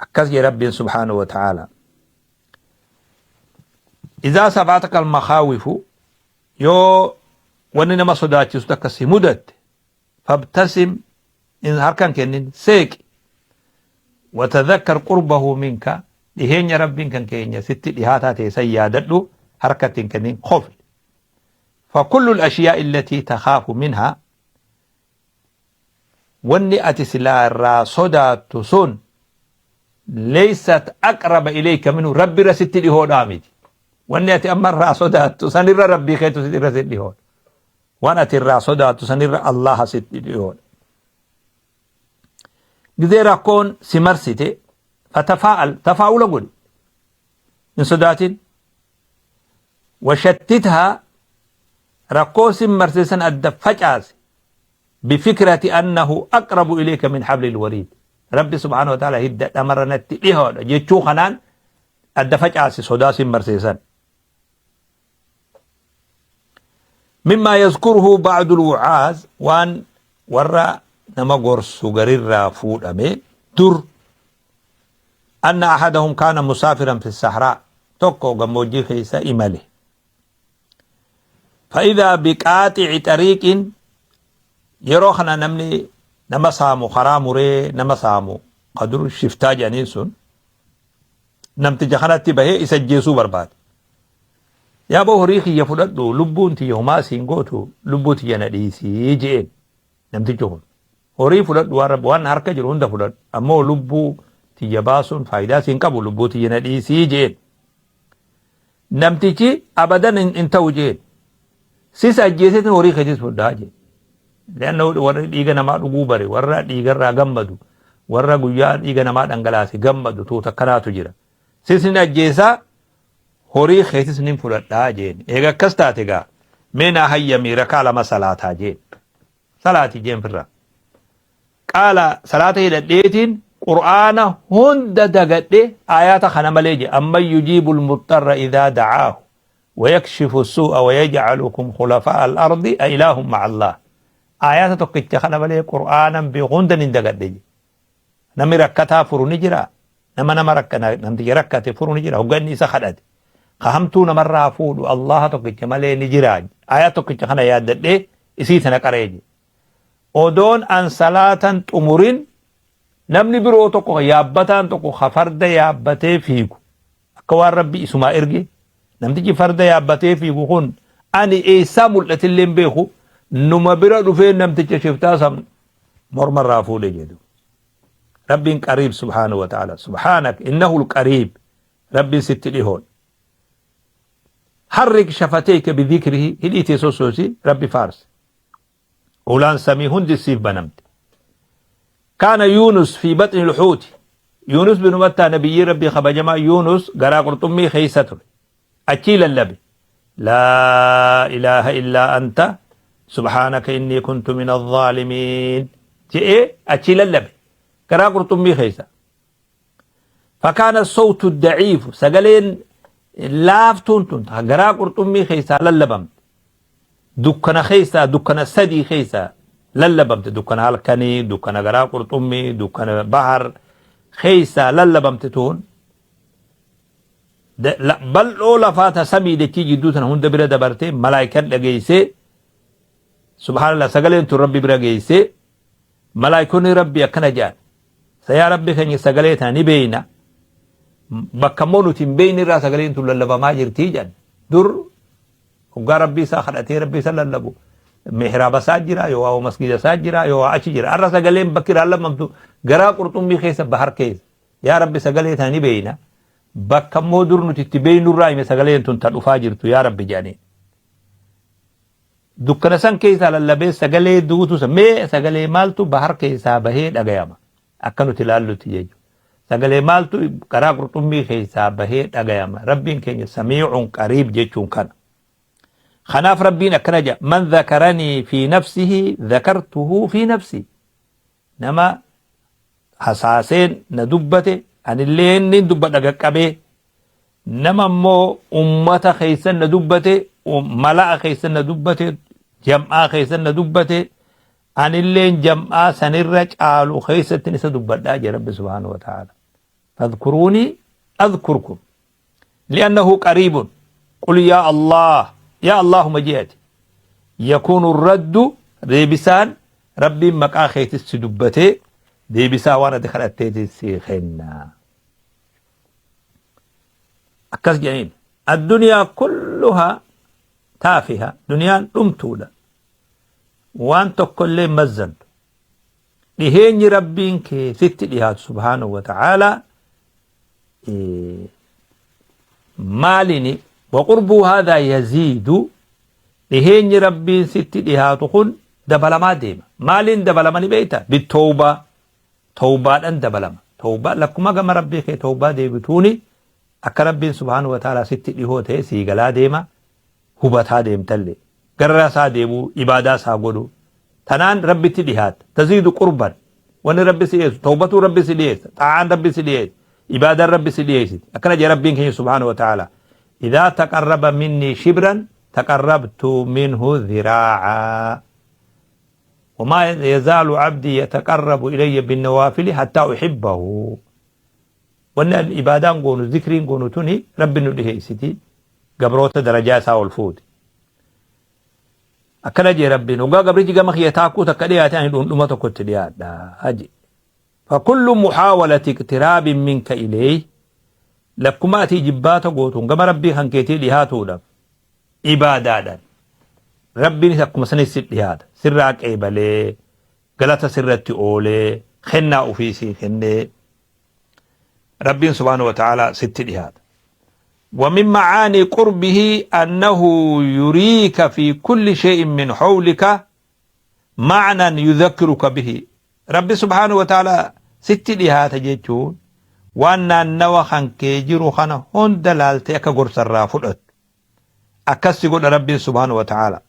أكز رب سبحانه وتعالى إذا سبعتك المخاوف يو ونما صداتي صدك مدت فابتسم إن هركان كنين سيك وتذكر قربه منك dhiheenya Rabbiin kan keenya sitti dhihaataa ta'e san yaadadhu harkatti hin kennin kofli. فكل الأشياء التي تخاف منها wanni ati silaa irraa sodaattu sun leysat aqraba ilayka minhu rabbi irra sitti dhihoodhaa miti. Wanni ati amma irraa sodaattu sanirra rabbii keetu irra sitti dhihoodha. Waan ati irraa sodaattu sanirra Allaha sitti dhihoodha. Gizee rakkoon si marsite fatafaa'al tafaa'ula godhi hin sodaatin washattithaa rakkoo si marsite san adda facaase bifikrati annahu aqrabu ilayka min hablil wariid rabbi subhaanahu wa ta'ala hidda dhamarra natti dhihoodha jechuu kanaan adda facaase sodaa si marsite san mimmaa yazkuruhu ba'dul wucaaz waan warra nama gorsu garirraa fuudhame dur anna ahadahum kaana musaafiran fi sahraa tokko gammoojjii keessa imale fa'idaa biqaaxici xariiqin yeroo kana namni nama saamu karaa muree nama saamu ka dur shiftaa jedhaniin sun namticha kanatti bahee isa ajjeesuu barbaade. Yaaboo horii kiyya fudhadhu lubbuun tiyya homaa siin gootu lubbuu tiyya na dhiisii je'een namtichi kun. Horii fudhadhu waan rabbi waan harka jiru hunda fudhadhu ammoo lubbuu tiyya baasuun faayidaa siin qabu lubbuu tiyya na dhiisii je'een. Namtichi abadan hin ta'u je'een. Sis ajjeeseetiin horii keetis fudhaa je'een. Leanna warri dhiiga namaa dhuguu bare warra dhiigarraa gammadu warra guyyaa dhiiga namaa dhangalaase gammadu tuuta akkanaatu jira. Sis nin ajjeesaa horii keetis nin fudhadhaa jeen. Eega akkas taate gaa mee naa hayyamii rakaa lama salaataa jeen. Salaati jeen firraa. Qaala salaata hidhadheetiin qur'aana hunda dagadhe aayaata kana malee je amman yujiibul muxxarra idaa da'aahu wayakshifu suu'a wayaj'alukum khulafaa'a al-ardi a ilaahun ma'a Allah. Aayaata tokkicha kana malee qur'aanan beeku hunda nin dagadhe je. Namni rakkataa furu ni jiraa? Nama nama rakka namticha rakkate furu ni jira hogga inni isa kadhate. Ka hamtuu namarraa fuudhu Allaha tokkicha malee ni jira. Aayaa tokkicha kana yaaddadhee isii tana qara'e jedhe. Odoon an salaatan xumurin namni biroo tokko yaabbataan tokko ka farda yaabbatee fiigu akka waan rabbi isumaa erge namtichi farda yaabbatee fiigu kun ani eessaa mul'atillee hin beeku numa bira dhufee namticha shiftaa san morma irraa fuudhe jedhu. Rabbiin qariib subhaanahu wa ta'ala. Subhaanak innahu al-qariib. Rabbiin sitti dhihoodha. Harrik shafateyka bidhikrihi hidhii tee sossoosi Rabbi faarsi. Ulaan samii hundi siif banamte. Kaana Yuunus fi baxni lhuuti. Yuunus bin Mattaa nabiyyii Rabbii kabajamaa Yuunus garaa qurxummii keessa ture. Achii lallabe. Laa ilaaha illaa anta subhaanaka innii kuntu mina zaalimiin je'ee achii lallabe. Garaa qurxummii keessa. Fakaana sawtu daciifu sagaleen laaftuun tun garaa qurxummii keessaa lallabamte. Dukkana keessaa dukkana sadii keessaa lallabamte dukkana halkanii dukkana garaa qurxummii dukkana bahar keessaa lallabamte tun bal'oo lafaa ta samii dachii jidduu tana hunda bira dabartee malaayikan dhageessee subhaanallah sagaleen tun rabbi bira geessee malaayikonni rabbi akkana jedhan sayaa rabbi keenya sagalee tana ni beeyna bakka immoo nuti hin beeyne irraa sagaleen tun lallabamaa jirtii jedhan dur hoggaa rabbii isaa kadhatee rabbii isa lallabu mihraaba isaa jira yoo waa masgiida isaa jira yoo waa achi jira har'a sagaleen bakki irraa lallabamtu garaa qurxummii keessa bahar keessa yaa rabbi sagalee tana ni beeyna bakka immoo dur nuti itti beeynurraa hime sagaleen tun ta dhufaa jirtu yaa rabbi jedhanii Dukkana san keessaa lallabee sagalee duutu san mee sagalee maaltu bahar keessaa bahee dhagayama akka nuti laallutti jechuudha. Sagalee maaltu karaa qurxummii keessaa bahee dhagayama rabbiin keenya samii'un qariib jechuun kana. Kanaaf rabbiin akkana jedha man dhakaranii fi nafsihi dhakartuhu fi nafsi nama hasaaseen na dubbate anillee inni dubbadha qaqqabee Nama immoo ummata keessan na dubbate, mala'a keessan na dubbate, jam'aa keessan na dubbate, anilleen jam'aa sanirra caalu keessattin isa dubbadhaa jedhe Rabbi subhaanahu wa ta'ala. Fadhkuruunii adhkurkum. Li'annahu qariibun. Qul yaa Allah, yaa Allahuma je'ati. Yakuunu raddu deebisaan Rabbiin maqaa keetis si dubbatee deebisaa waan ati kadhatteetis si kenna. Akkas jedhaniin addunyaa kulluhaa taafiha duniyaan dhumtuudha waan tokko illee hin mazzantu dhiheenyi rabbiin kee sitti dhihaatu subhaanahu wa ta'aalaa maalini waqurbuu haadhaa yaziidu dhiheenyi rabbiin sitti dhihaatu kun dabalamaa deema maaliin dabalama ni beekta bittoobaa tawbaadhan dabalama. Tawbaa lakkuma gama Rabbii kee tawbaa deebituuni akka Rabbiin subhaanahu wa ta'aalaa sitti dhihoo ta'e sii galaa deema hubataa deemtallee. Gara isaa deebuu ibaadaa isaa godhu tanaan Rabbitti dhihaatta. Taziidu qurban wanni Rabbi si dhiyeessu tawbatuu Rabbi si dhiyeessa xaa'aan Rabbi si dhiyeessa ibaadaan Rabbi si dhiyeessiti. Akkana jedha Rabbiin keenya subhaanahu wa ta'aalaa. Idaa taqarraba minnii shibran taqarrabtu minhu dhiraa'aa. Wamaa yazaalu abdii yataqarrabu ilayya binnawaafili hattaa uhibbahu. Wanni an ibaadaan goonu zikriin goonu tuni rabbi nu dhiheessiti gabroota darajaa isaa ol fuuti. Akkana jee rabbiin hoggaa gabrichi gama kiyya taakkuu takka dhiyaate ani dhundhuma tokko itti dhiyaadha jee. Fakullu muhaawalati iqtiraabin minka ilayhi lakkuma ati jibbaata gootuun gama rabbii kan keetii dhihaatuudhaaf ibaadaadhaan Rabbiinis akkuma sanis si dhihaata sirraa qeebalee galata sirratti oolee kennaa ofii sii kennee Rabbiin subhaanahu wa ta'aalaa sitti dhihaata. ومن معاني قربه أنه يريك في كل شيء من حولك معنى يذكرك به ربي سبحانه وتعالى sitti dhihaata jechuun waan naannawa kan kee jiru kana hunda laaltee akka gorsarraa fudhattu akkas si godha rabbiin subhaanahu wa ta'ala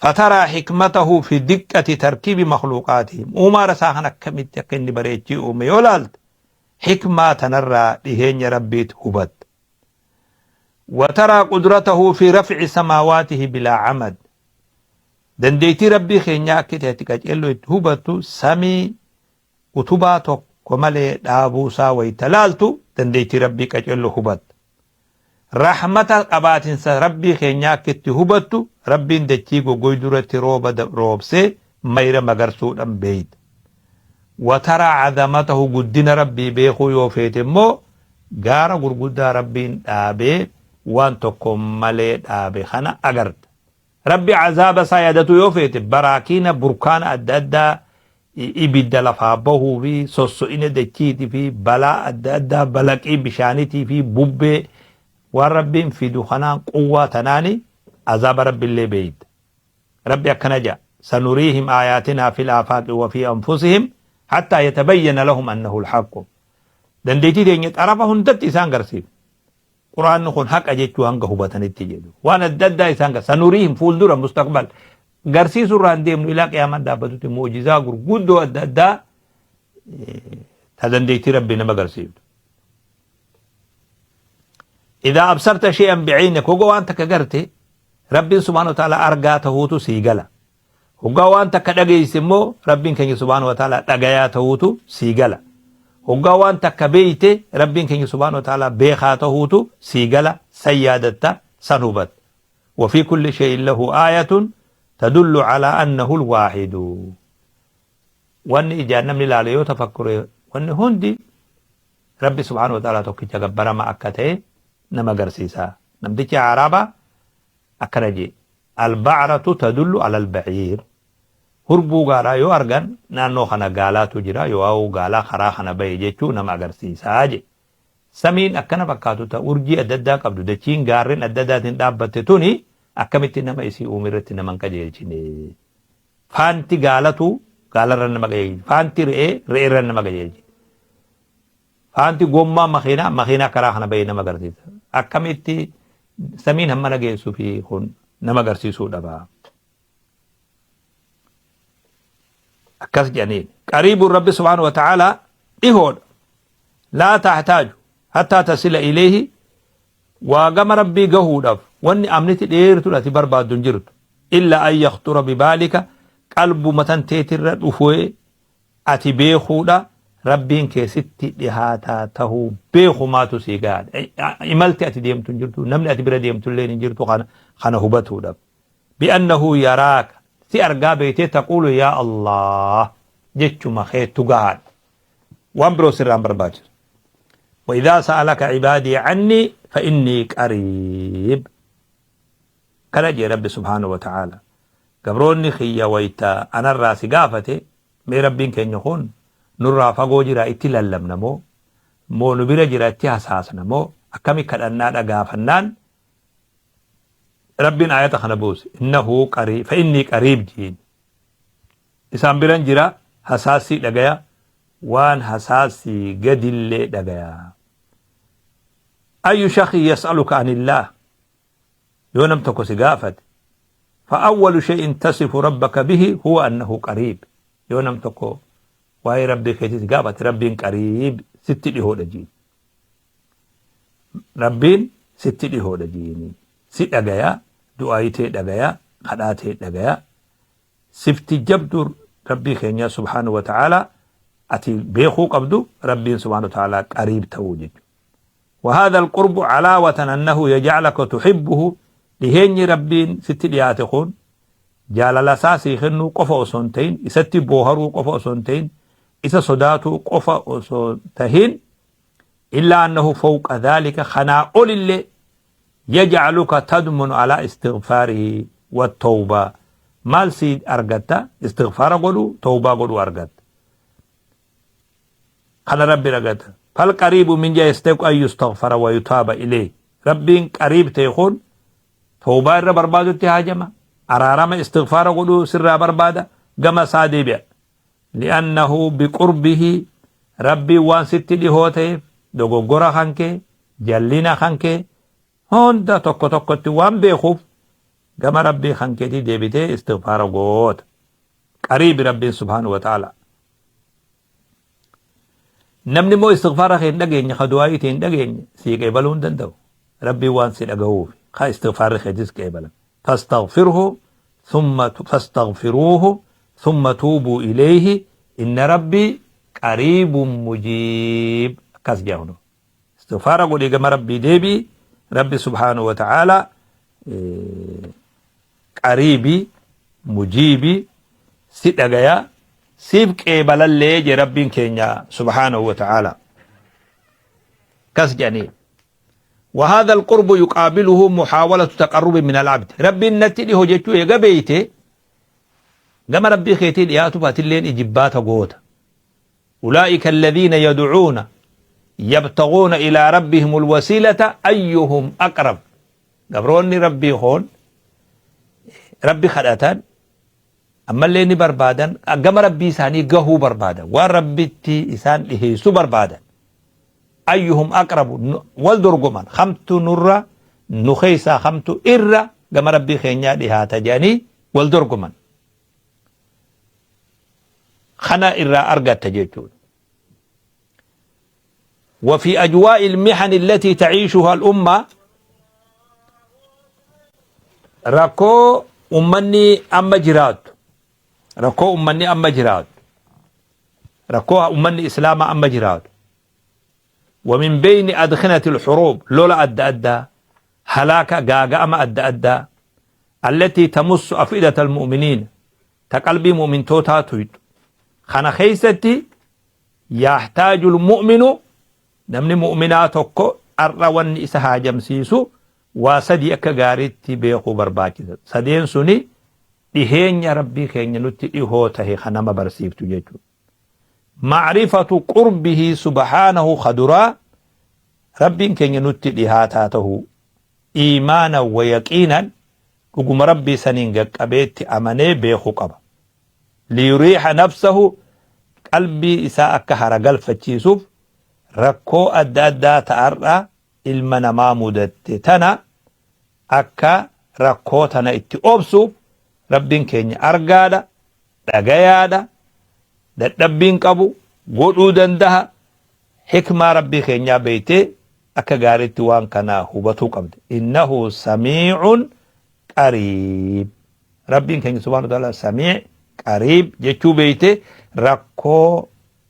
fataraa hikmatahu fi diqqati tarkiibi makhluuqaatihim uumaa isaa kan akkamitti akka inni bareechee uume yoo laalte hikmaa tanarraa dhiheenya rabbiit hubatta wataraa qudratahu fi rafci samaawaatihi bilaa camad dandeettii rabbii keenyaa akka ta'etti qaceelloo itti hubattu samii utubaa tokko malee dhaabuusaa wayita laaltu dandeettii rabbii qaceelloo hubatta. Rahmata qabaatinsa rabbii keenyaa akka itti hubattu rabbiin dachii goggoyduu irratti rooba roobsee mayra magarsuudhaan beeyta. Wataraa cadamatahu guddina rabbii beekuu yoo feete immoo gaara gurguddaa rabbiin dhaabee waan tokko malee dhaabe kana agarta. Rabbi azaaba isaa yaadatuu yoo feete baraakiina burkaana adda addaa ibidda lafaa bahuu fi sosso'ina dachiitii fi balaa adda addaa balaqii bishaanitii fi bubbee waan rabbiin fidu kanaan quwwaa tanaani azaaba rabbiillee beeyta. Rabbi akkana jedha sanuriihim aayaatinaa fil aafaaqi wa fi anfusihim hattaa yatabayyana lahum annahu alhaqqu. Dandeettii teenya xarafa hundatti isaan garsiifna. Quraanni kun haqa jechuu hanga hubatanitti jedhu. Waan adda addaa isaan gar sanuriihim fuuldura mustaqbal garsiisuu irraa hin deemnu ilaa qiyaamaan dhaabbatutti mu'jizaa gurguddoo adda addaa Ta dandeettii Rabbii nama agarsiiftu. Idaa absarta shay'an bi'aynik hoggaa waan takka garte Rabbiin subhaanahu wa ta'ala argaa tahuutu sii gala. Hoggaa waan takka dhageeyse immoo Rabbiin keenya subhaanahu wa ta'ala dhagayaa tahuutu sii gala. Hoggaa waan takka beeyte Rabbiin keenya subhaanahu wa ta'ala beekaa tahuutu sii gala san yaadatta san hubatta. Wa fi kulli shay'in lahu aayatun tadullu alaa annahu al-waahidu. Wanni ijaan namni ilaale yoo tafakkure wanni hundi Rabbi subhaanahu wa ta'ala tokkicha gabbarama akka ta'e nama agarsiisa. Namtichi Aaraabaa akkana jee Al-ba'ratu tadullu alal ba'iir. Hurbuu gaalaa yoo argan naannoo kana gaalaatu jira yoo'aa'uu gaalaa karaa kana bahe jechuu nama agarsiisa je. Samiin akkana fakkaatu ta urjii adda addaa qabdu dachiin gaarren adda addaatiin dhaabbatte tuni akkamitti nama isii uume irratti nama hin qajeelchine. Faanti gaalatu gaalarra nama qajeelchiti. Faanti re'ee re'eerra nama qajeelchiti. Faanti gommaa makiinaa makiinaa karaa kana bahee nama agarsiisa. Akkamitti samiin hammana geessu fi kun nama agarsiisuu dhaba. Akkas jedhaniin. Qariibuun Rabbi subhaanahu wa ta'aalaa dhihoodha. Laa taxtaaju hattaa tasila ilayhi waa gama Rabbii gahuudhaaf wanni amniti dheertuun ati barbaaddu hin jirtu. Illa an yakhxura bibaalika qalbuma tan teetirra dhufee ati beekuudha Rabbiin kee sitti dhihaataa tahuu beekumaatu sii gahaadha. Imalti ati deemtu hin jirtu, namni ati bira deemtu illeen hin jirtu kana, kana hubatuudhaaf. Bi'annahu yaraaka si argaa beeytee taquulu yaa Allah jechuma keettu gahaadha. Waan biroo sirraa hin barbaachisu. Wa idhaa sa'alaka cibaadii cannii fa innii qariib. Kana jee Rabbi subhaanahu wa ta'aala. Gabroonni kiyya wayta anarraa si gaafate mee Rabbiin keenya kun nurraa fagoo jira itti lallabna moo moo nu bira jira itti hasaasna moo akkami kadhannaadha gaafannaan Rabbiin aayata kana buuse innahu qarii fa innii qariib jiin isaan biran jira hasaassii dhagaya waan hasaassii gadillee dhagaya ayyu shakhi yas'aluka anillaah Yoo nam tokko si gaafate, fa awwalu shay'in tasifu rabbaka bihi huwa annahu qariib. Yoo nam tokko waa'ee Rabbii keetii si gaafate, Rabbiin qariib sitti dhihoodha jiin. Rabbiin sitti dhihoodha jiini. Si dhagaya, du'aayii tee dhagaya, kadhaa tee dhagaya. Sifti jabduu Rabbii keenyaa subhaanahu wa ta'aalaa ati beekuu qabdu Rabbiin subhaanahu wa ta'aalaa qariib ta'uu jechuudha. Wahaadha alqurbu calaawatan annahu yajcalaka tuhibbuhu dhiheenyi Rabbiin sitti dhiyaate kun jaalala isaa sii kennuu qofa osoo hin ta'in isatti booharuu qofa osoo hin ta'in isa sodaatuu qofa osoo tahin illaa annahu fawqa dhaalika kanaa olillee yajcaluka tadmunu alaa istighfaarihi wattawbaa maal sii argatta istighfaara godhuu tawbaa godhuu argatta Kana Rabbi ragata. Fal qariibu min ji'a yastahiqu an yustaghfara wa yutaaba ilayhi. Rabbiin qariib ta'e kun tawbaa irra barbaadutti haajama. Araarama istighfaara godhuu sirraa barbaada. Gama isaa deebi'a. Li'annahu biqurbihi Rabbiin waan sitti dhihoo ta'eef dogoggora kan kee jallina kan kee hunda tokko tokkotti waan beekuuf gama Rabbii kan keetii deebitee istighfaara goota. Qariibi Rabbiin subhaanahu wa ta'ala. Namni immoo istighfaara kee hin dhageenye ka du'aa'ii tee hin dhageenye sii qeebaluu hin danda'u. Rabbiin waan si dhagahuuf ka istighfaarri keetis qeebalame. Fastaghfirhu thumma fastaghfiruuhu thumma tuubuu ilayhi inna rabbii qariibun mujiib akkas jedha kunoo. Istighfaara godhii gama Rabbii deebi'i Rabbi subhaanahu wa ta'aala qariibi mujiibi si dhagaya siif qeebalallee je Rabbiin keenya subhaanahu wa ta'aala. Kas jedhanii. وهذا القرب يقابله محاولة تقرب من العبد ربي نتي دي هجتو ايغا بيته غما ربي خيتي دياتو فاتلين اجباتا غوتا Ulaa'ika alladhiina yad'uuna yabtaghuuna ilaa rabbihimul wasiilata ayyuhum aqrab. Gabroonni Rabbii kun Rabbi kadhatan ammallee ni barbaadan gama Rabbii isaanii gahuu barbaadan waan Rabbitti isaan dhiheessu barbaadan. Ayyuhum aqrabu wal dorgoman kamtu nurra nu keessaa kamtu irra gama Rabbii keenyaa dhihaata jedhanii wal dorgoman. Kana irraa argatta jechuudha. وفي أجواء المحن التي تعيشها الأمة rakkoo ummanni amma jiraatu rakkoo ummanni amma jiraatu rakkoo ummanni islaamaa amma jiraatu ومن بين أدخنة الحروب lola adda addaa halaaka gaaga'ama adda addaa التي تمس أفئدة المؤمنين ta qalbii mu'mintootaa tuyxu kana keeysatti يحتاج المؤمن namni mu'minaa tokko ar'a wanni isa haajamsiisu waa sadii akka gaariitti beekuu barbaachisa. Sadeen suni dhiheenya Rabbii keenya nutti dhihoo tahe kan nama barsiiftu jechuudha. معرفة قربه سبحانه ka duraa Rabbiin keenya nutti dhihaataa tahuu إيمانا ويقينا dhuguma Rabbii saniin gaqqabeetti amanee beekuu qaba. ليريح نفسه qalbii isaa akka haragalfachiisuuf rakkoo adda addaa ta'arra ilma namaa mudatte tana akka rakkoo tana itti obsuuf Rabbiin keenya argaadha, dhagayaadha, dadhabbiin qabu, godhuu dandaha, hikmaa Rabbii keenyaa beeytee akka gaariitti waan kana hubatuu qabde. إنه سميع قريب. Rabbiin keenya سبحانه وتعالى سميع قريب jechuu beeytee rakkoo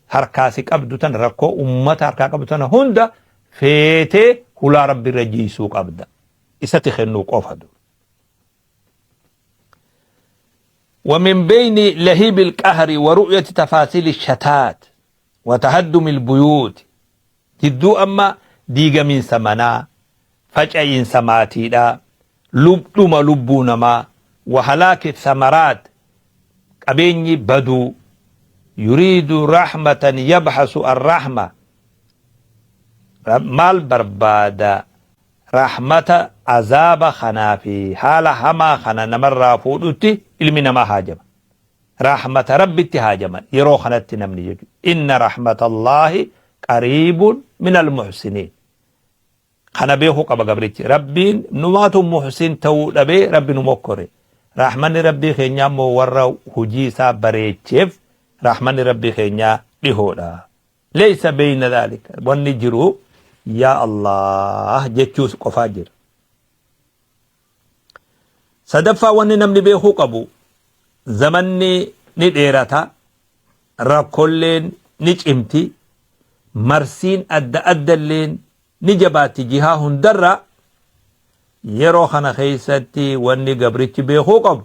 harkaasi qabdu tan rakkoo ummata harkaa qabdu tana hunda feetee hulaa Rabbi irra jiisuu qabda. Isatti kennuu qofa dur. ومن بين لهيب القهر ورؤية تفاصيل الشتات وتهدم البيوت jidduu amma diigamiinsa manaa faca'iinsa maatiidhaa dhuma lubbuu namaa وهلاك الثمرات qabeenyi baduu يريد رحمة يبحث الرحمة maal barbaada rahmata azaaba kanaa fi haala hamaa kana namarraa fuudhutti ilmi namaa haajama. Rahmata Rabbitti haajaman yeroo kanatti namni jechuudha. إن رحمة الله قريب من المحسنين. Kana beekuu qaba gabrichi. Rabbiin numaatu muhsin ta'uu dhabee Rabbi nu mokkore. Rahmanni Rabbii keenyaa immoo warra hujii isaa bareecheef rahmanni Rabbii keenyaa dhihoodha. ليس بين ذلك. Wanni jiru yaa Allah jechuus qofaa jira. Sadaffaa wanni namni beekuu qabu zamanni ni dheerata, rakkoolleen ni cimti, marsiin adda addalleen ni jabaatti jihaa hundarra. Yeroo kana keessatti wanni gabrichi beekuu qabu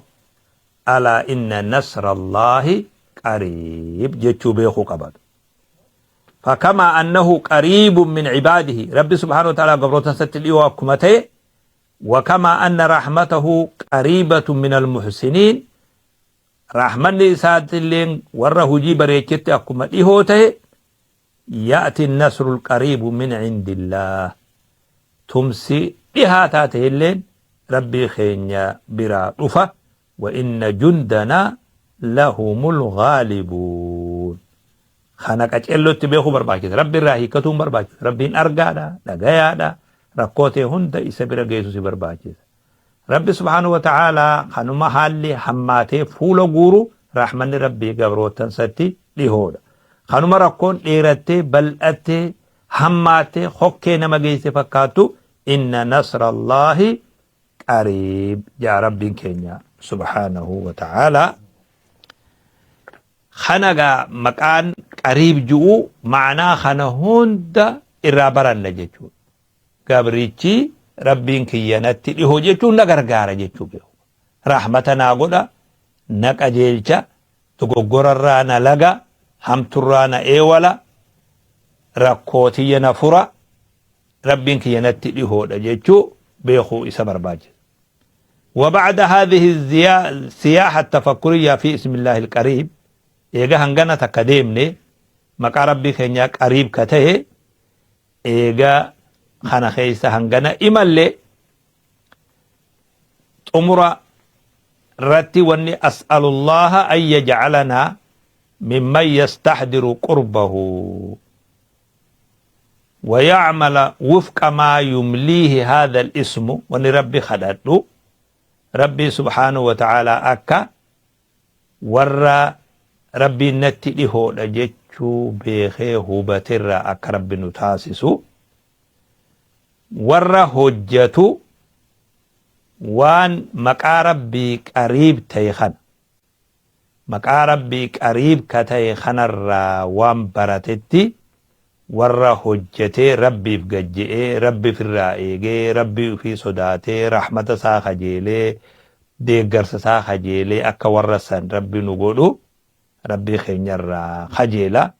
ألا إن نصر الله قريب jechuu beekuu qaba. فكما أنه قريب من عباده Rabbi سبحانه وتعالى gabroota isatti dhiyoo akkuma ta'e وكما أن رحمته قريبة من المحسنين rahmanni isaatilleen warra hujii bareechetti akkuma dhihoo ta'e يأتي النصر القريب من عند الله tumsi dhihaataa ta'elleen Rabbii keenya biraa dhufa وإن جندنا لهم الغالبون. Kana qaceellotti beekuu barbaachisa. Rabbi irraa hiikkatuun barbaachisa. Rabbiin argaadha, dhagayaadha, rakkoo ta'e hunda isa bira geessu si barbaachisa. Rabbi سبحانه وتعالى kanuma haalli hammaatee fuula guuru rahmanni Rabbii gabrootansatti dhihoodha. Kanuma rakkoon dheerattee bal'attee hammaattee hokkee nama geesse fakkaattu إن نصر الله قريب jaa Rabbiin keenya سبحانه وتعالى. Kana gaa maqaan qariib ju'u ma'anaa kana hunda irraa baranna jechuudha. Gabrichi Rabbiin kiyya natti dhihoo jechuun na gargaara jechuu beeku. Rahmata naa godha, na qajeelcha, dogoggorarraa na laga, hamturraa na eewala, rakkootiyya na fura, Rabbiin kiyya natti dhihoodha jechuu beekuu isa barbaachisa. وبعد هذه السياحة التفكرية في اسم الله القريب eega hangana takka deemne maqaa Rabbii keenyaa qariib ka ta'e eega kana keessa hangana imallee xumura irratti wanni أسأل الله أن يجعلنا ممن يستحضر قربه ويعمل وفق ما يمليه هذا الاسم. Wanni Rabbi kadhadhu Rabbii سبحانه وتعالى akka warra Rabbiin natti dhihoodha jechuu. kadhachuu beekee hubaterraa akka Rabbi nu taasisu, warra hojjatu waan maqaa Rabbii qariib ta'e kana, maqaa Rabbii qariib ka ta'e kanarraa waan baratetti warra hojjatee Rabbiif gad je'ee, Rabbi ifirraa eegee, Rabbii ufii sodaatee, rahmata isaa kajeelee, deeggarsa isaa kajeelee akka warra san Rabbi nu godhu Rabbii keenyarraa kajeela.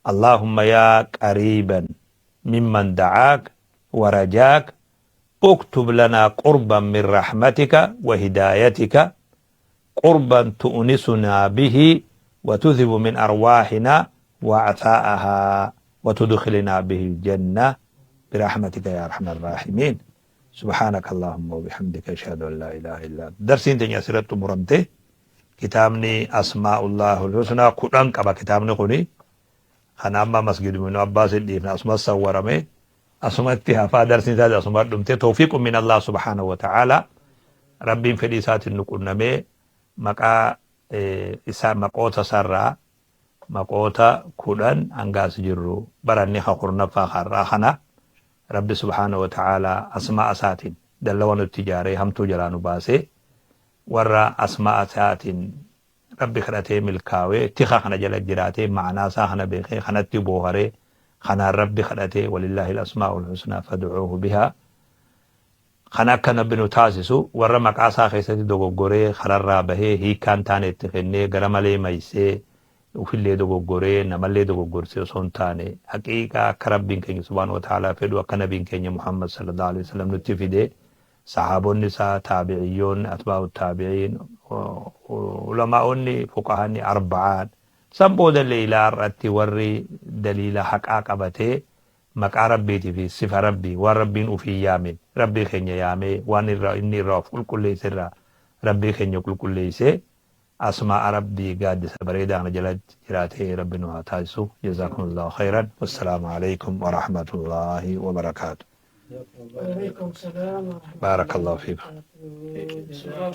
Allaahumma yaa qariiban mimman da'aak wa rajaak uktub lanaa qurban min rahmatika wa hidaayatika qurban tu'nisunaa bihi wa tudhibu min arwaahinaa wa'tha'ahaa wa tudkhilinaa bihi aljanna birahmatika yaa arhamar raahimiin. Subhaanaka Allahumma wa bihamdika ashhadu an laa ilaaha illaa anta. Darsiin teenya asirratti xumuramte. Kitaabni Asmaa'ullaahul Husnaa 10 qaba kitaabni kuni. Kana amma Masjid Ibn Abbaas dhiifna, asuma sawwarame, asumatti hafaa, darsiin isaas asuma dhumte. Tawfiiqun min Allah subhaanahu wa ta'ala, Rabbiin fedhii isaatiin nu qunnamee maqaa isaa, maqoota isaarraa maqoota 10 hanga as jirru baranne, ka 10ffaa har'aa kana. Rabbi subhaanahu wa ta'ala asmaa'a isaatiin dallawa nutti ijaaree hamtuu jalaa nu baasee, warra asmaa'a isaatiin Rabbi kadhatee milkaawee, tika kana jala jiraatee, ma'anaa isaa kana beekee, kanatti booharee, kanaan Rabbi kadhatee, walillaahi al-asmaa'ul husnaa fad'uuhu bihaa, kana akka Rabbi nu taasisu, warra maqaa isaa keessatti dogoggoree kararraa bahee hiikkaan taane itti kennee gara malee maysee ufillee dogoggoree namallee dogoggorsee osoo hin taane, haqiiqaa akka Rabbiin keenya subhaanahu wa ta'aalaa fedhu, akka nabiin keenya Muhammad sallallahu alaihi wasallam nutti fide, sahaabonni isaa, taabiciyyoonni, atbaa'u taabiciin, ulamaa'onni, fuqahanni arba'aan, san boodallee ilaa har'atti warri daliila haqaa qabatee maqaa Rabbiitii fi sifa Rabbii, waan Rabbiin ufii yaamen Rabbii keenya yaamee, waan irraa inni irraa of qulqulleesse irraa Rabbii keenya qulqulleessee, asmaa'a Rabbii gaaddisa bareedaa kana jalatti jiraatee Rabbi nu haa taasisu. Jazaakumullahu khayran, wassalaamu alaikum warahmatullaahi wabarakaatu. وعليكم السلام ورحمة Baarakallahu الله fiikum. وبركاته.